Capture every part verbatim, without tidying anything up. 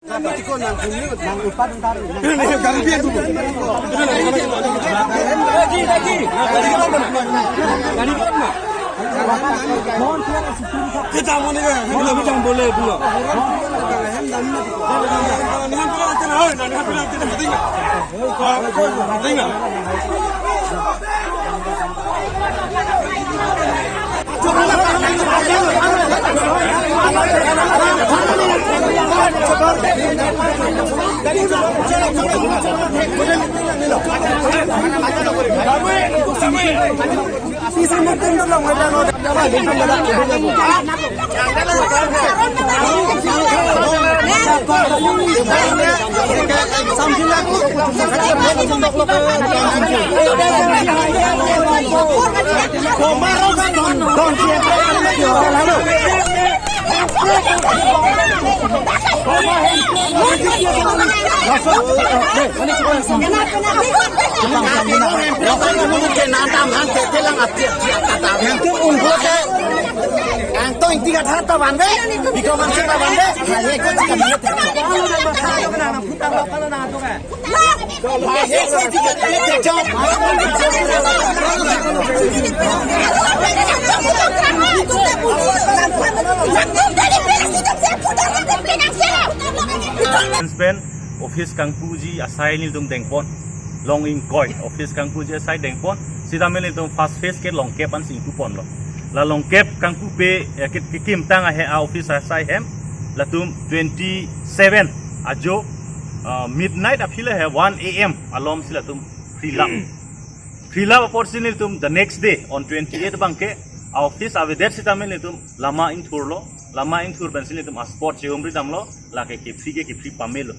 Nang upat ntar, nang Kita mau nih, kita mau jam boleh dulu. Pen office kangpuji asai nelitum dengpon. Long ingkoi office kangpuji asai dengpon. Sitame nelitum first phase ke longkep ansi ingpuponlo. La longkep kangpupe, eh, ke, kekimtang ahe a office asai hem. Latum twenty-seven ajo, uh, midnight aphi le he one A M alom si latum phrilap. Phrilap apotsi nelitum the next day on twenty-eight abangke a office avedet sitame nelitum lama ingthurlo. Lama ingthur pensi nelitum a spot chehumri damlo. Lake kephri ke kephri pamelo.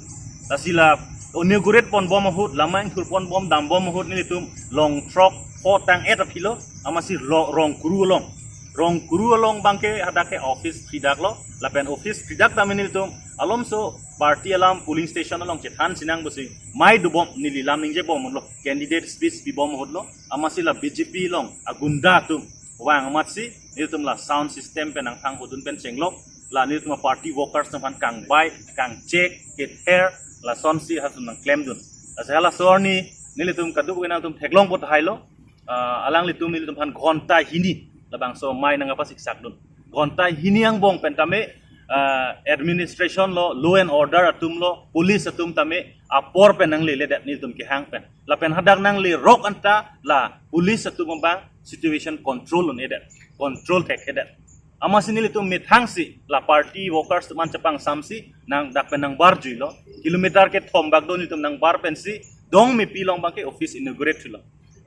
Lasi la inaugurate ponbom ahut, lama ingthur ponbom dambom ahut nelitum long throk pho tang-et aphilo, amatsi lo, Rongkuru along. Rongkuru along abangke hadak ke office phridaklo, lapen office phridak tame nelitum alomso party alam polling station along chethan sinang pusi mai dobom neli lam ningjebomlo, candidate speech pibom ahutlo, amatsi la B J P along agunda atum vang amatsi nelitum la sound system pen nangthang hudun pen chenglok, la nelitum a party workers atum aphan kangbai, kangchek, kether, lasonsi halatum nangklemdun. Lasi halaso arni nelitum kadokave nangtum theklongpo tahai lo, ah, alanglitum nelitum aphan ghonta hini labangso mai nangkapasiksak dun. Ghonta hini angbong pen tame, ah, administration lo, law and order atum lo, police atum tame apor pen nangleledet nelitum kehang pen. Lapen hadak nanglerok anta la police atum abang situation control un-edet, control thekthedet. Amatsi nelitum methangsi la party workers atum an chepangsamsi nang dak pen nangbarjuilo. Kilometer kethom bak do nelitum nangbar pensi Dongmepi along abangke office inaugurate thulo.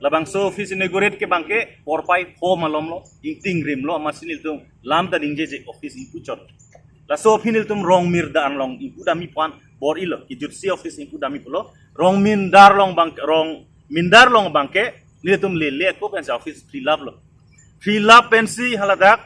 Labangso office inaugurate ke abangke porpai pho malomlo, ingtingrimlo, amatsi nelitum lam ta ningjeje office ingpuchot. Laso aphi nelitum Rongmirdar along ingpudam aphan bor-ilo, kejutsi office ingpudam pulo. Rongmirdar along abang, Rongmirdar along abangke nelitum lele ako pensi office phrilaplo. Phrilap pensi haladak,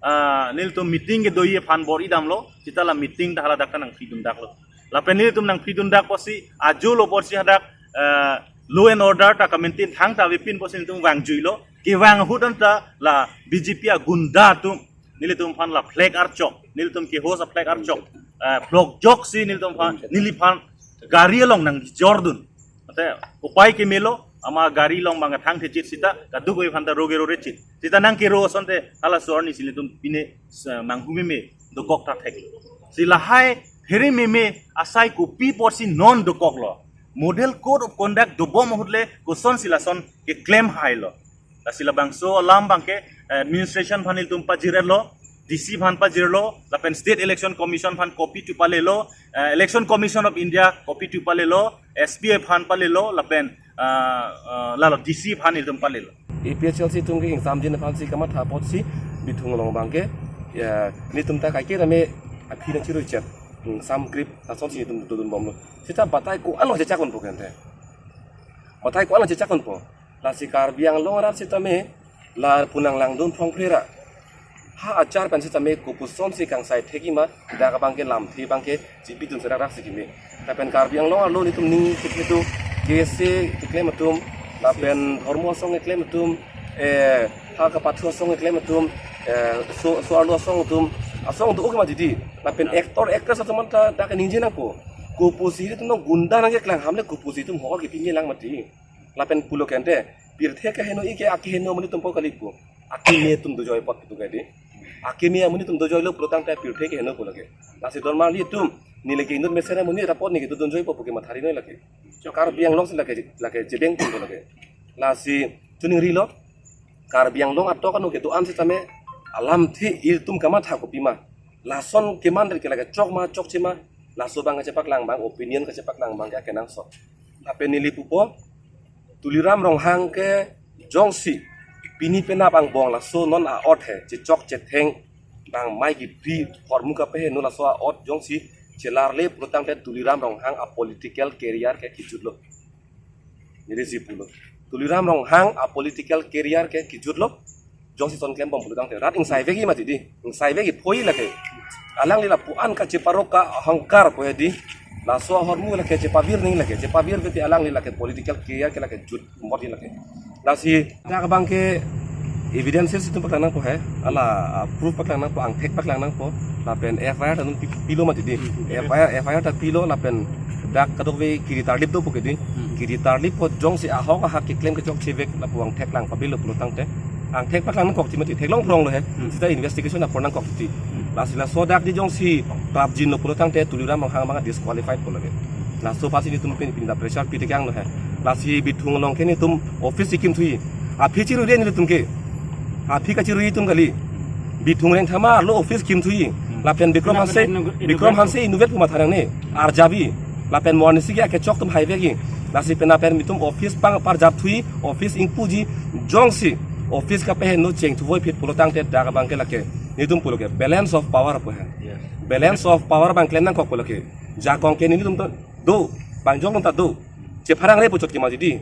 ah, nelitum meeting kedoji aphan bor-idamlo, seta la meeting ta haladak ta nangphridundaklo. Lapen nelitum nangphridundak apotsi, ajo lo apotsi hadak, ah, law and order ta kamaintain thangta avepin apotsi nelitum vangjuilo. Kevang ahut anta la B J P agunda atum nelitum aphan la flag archok, nelitum ke-host a flag archok, ah, flog joksi nelitum aphan, neliphan gari along nangjordun. Ante upai kemelo, ama gari along abang thang thechit seta, kadokave aphan ta roge rorechit. Seta nangkero asonte halaso arni si nelitum pine, eh, manghumeme dokok ta thek. Si lahai pherememe asai kopi apotsi non dokoklo. Model code of conduct dobom ahut le kosonsi lason keklem hailo. Lasi labangso alam abangke, eh, administration aphan nelitum pajir-etlo, D C aphan pajirlo, lapen State Election Commission aphan copy tu palelo, eh, Election Commission of India copy tu palelo, S P aphan palelo, lapen, ah, ah, lalo D C aphan nelitum palelo. A P H L C atum ke ingsamjin aphansi kamatha apotsi Bithung along abangke, ya, nelitum ta kaike tame aphi nangchiruichet, hmm, sam grip asonsi nelitum dodunbomlo. Seta batai ko-an lo chechak unpo kente. Batai ko-an lo chechak unpo. Lasi Karbi Anglong arat sitame lapu nanglangdun phrongphrera. Ha achar pen sitame kopusonsi kangsai thekji ma, dak abangke lamthe abangke chibidun serak rak si keme. Lapen Karbi Anglong arlo nelitum ning kethedo, K S A keklem atum, lapen dhormo asong keklem atum, eh, ha kapathu asong keklem atum, eh, so, so-arlo asong atum, Asong do-ok mati di. Lapen actor actress atum ta dak ningje nangpo. Kopusi itum gunda nangkeklang ham le kopusi itum hor kepinje lang mati. Lapen pulo kente, pirthe keheno ike akeheno amonit atumpo kalipo. Akeme atum dojoi apot kedo ke di. Akeme amonit atum dojoilo pulotangte pirthe kehenopo lake. Lasi don marli atum, neli ke inut mesen amonit apot neli kedodunjoipo puke mathari noi lake. Karbi Anglong si lake, lake chebeng atumpo lake. Lasi chuning rilo. Karbi Anglong atok ano kedo-an sitame alamthe ilitum kamatha kopima. Lason keman ri ke lake chok ma chokche ma. Laso abang kachepaklang abang, opinion kachepaklang abang ke akenangsot. Lapen neli pupo, Tuliram Ronghang ke jongsi pini penap angbong laso non a-ot he chechok chetheng abang, mai kipri hormu kapeheno laso a-ot jongsi chelarle pulotangte Tuliram Ronghang a-political career ke kejutlo. Neli si pulo, Tuliram Ronghang a-political career ke kejutlo. Jongsi son klembom pulotangte rat ingsaivekji mati di. Ingsaivekji phoi lake. Alangli lapu-an kacheparok ka ahangkar ko di. Laso ahormu lake chepavir ning lake. Chepavir beti alangli lake political career ke lake jut mot di lake. Lasi dak abang ke evidences itum paklang nangpo he. Ala, ah, proof paklang nangpo, angthek paklang nangpo. Lapen F I R ta non pi-, pilo mati di. F I R, F I R ta pilo lapen dak kadokave kiri tarlip dopo ke di. Hmm. Kiri tarlippo jongsi ahok ahak keklem kechokchevek lapu angthek lang pabilo pulotangte. Angthek paklang nangkokji mati, theklong phronglo he. Hmm. Sita investigation apor nangkokji. Hmm. Lasi laso dak di jongsi prapjinlo pulotangte Tuliram Ronghang abang disqualified po lake. Laso apotsi nelitum pen pinda pressure pi tekanglo he. Lasi Bithung along ke nelitum office kekim thuji. Aphi chiruri nelitum ke. Aphi kachiruri atum kali. Bithung Rengthama arlo office kekim thuji. Hmm. Lapen Bikram Hanse, Bikram Hanse inutvet pu matha nangne. Arjapji. Lapen mo arnisi ke akechok atum haivekji. Lasi penap pen nelitum office pang parjap thuji, office ingpuji, jongsi office kapeheno chengthu voiphit pulotangte dak abang ke lake. Nelitum pulo ke balance of power pu he. Yes. Balance of power abang klem nangkokpo lake. Jakong ke nelitum ta do, bang jong ta do. Chepharang re puchot ke mati di.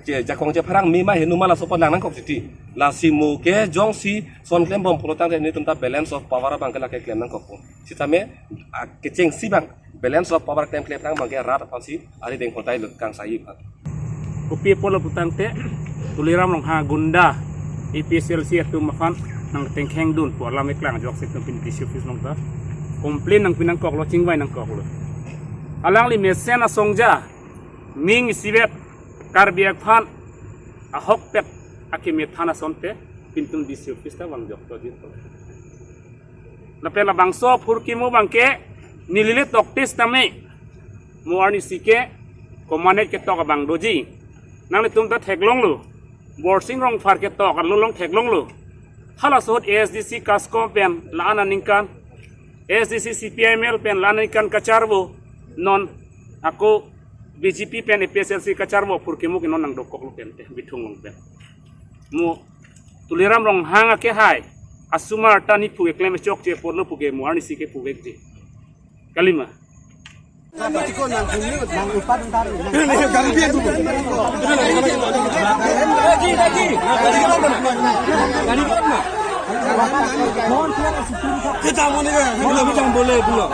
Che, jakong chepharang mema henu ma laso apot lang nangkokji di. Lasi mo ke jongsi son klembom pulotangte nelitum ta balance of power abang ke lake klem nangkokpo. Sitame, ah, kechengsi abang balance of power klemkle phrang abang ke rat aphansi arideng hotai lut kangsaji aphan. Kopi apotlo pulotangte Tuliram Ronghang gunda A P H L C atum aphan nangtengkhengdun pu alam eklang ajoksi itum pini D C office along ta complain nangpi nangkoklo, chingvai nangkoklo. Alangli mesen asongja, ning isivet, Karbi aphan ahokpet akeme than asonte pini itum D C office ta vangjoklo di. Lapen labangso aphurkimo abang ke neli le tokte sitame mo arnisi ke komanet ketok abang doji. Nanglitum ta theklonglo. Borsing Rongphar ketok arlo along theklonglo. Halaso ahut A S D C KASCOM pen la-an aningkan, A S D C C P I M L pen la-an aningkan kacharvo, non ako B J P pen A P H L C kacharvo aphurkimo ke non nangdokoklo pen te Bithung along pen. Mo Tuliram Ronghang akehai asomar ta niphu keklem chokche apotlo puke mo arnisi ke puvekji. Kalima. Kita mau nih, kita bilang boleh pulang.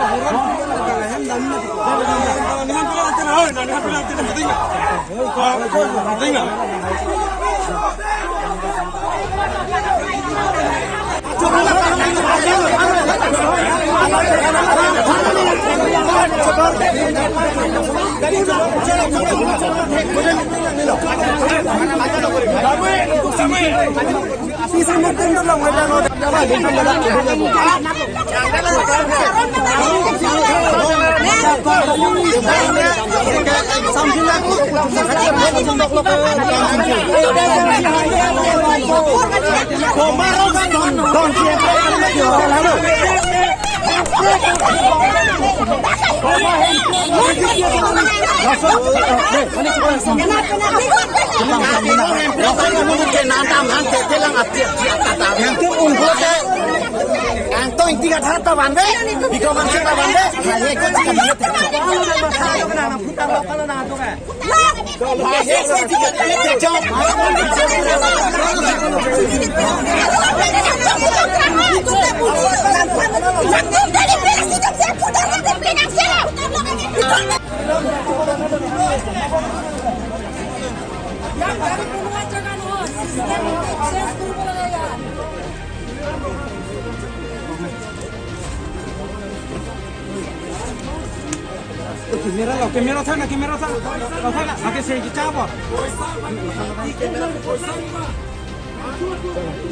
Ang to ingti gat hata banbe, biko man seta banbe. Camera lo, camera than na, camera than. Lo than na, lake se kicha bo.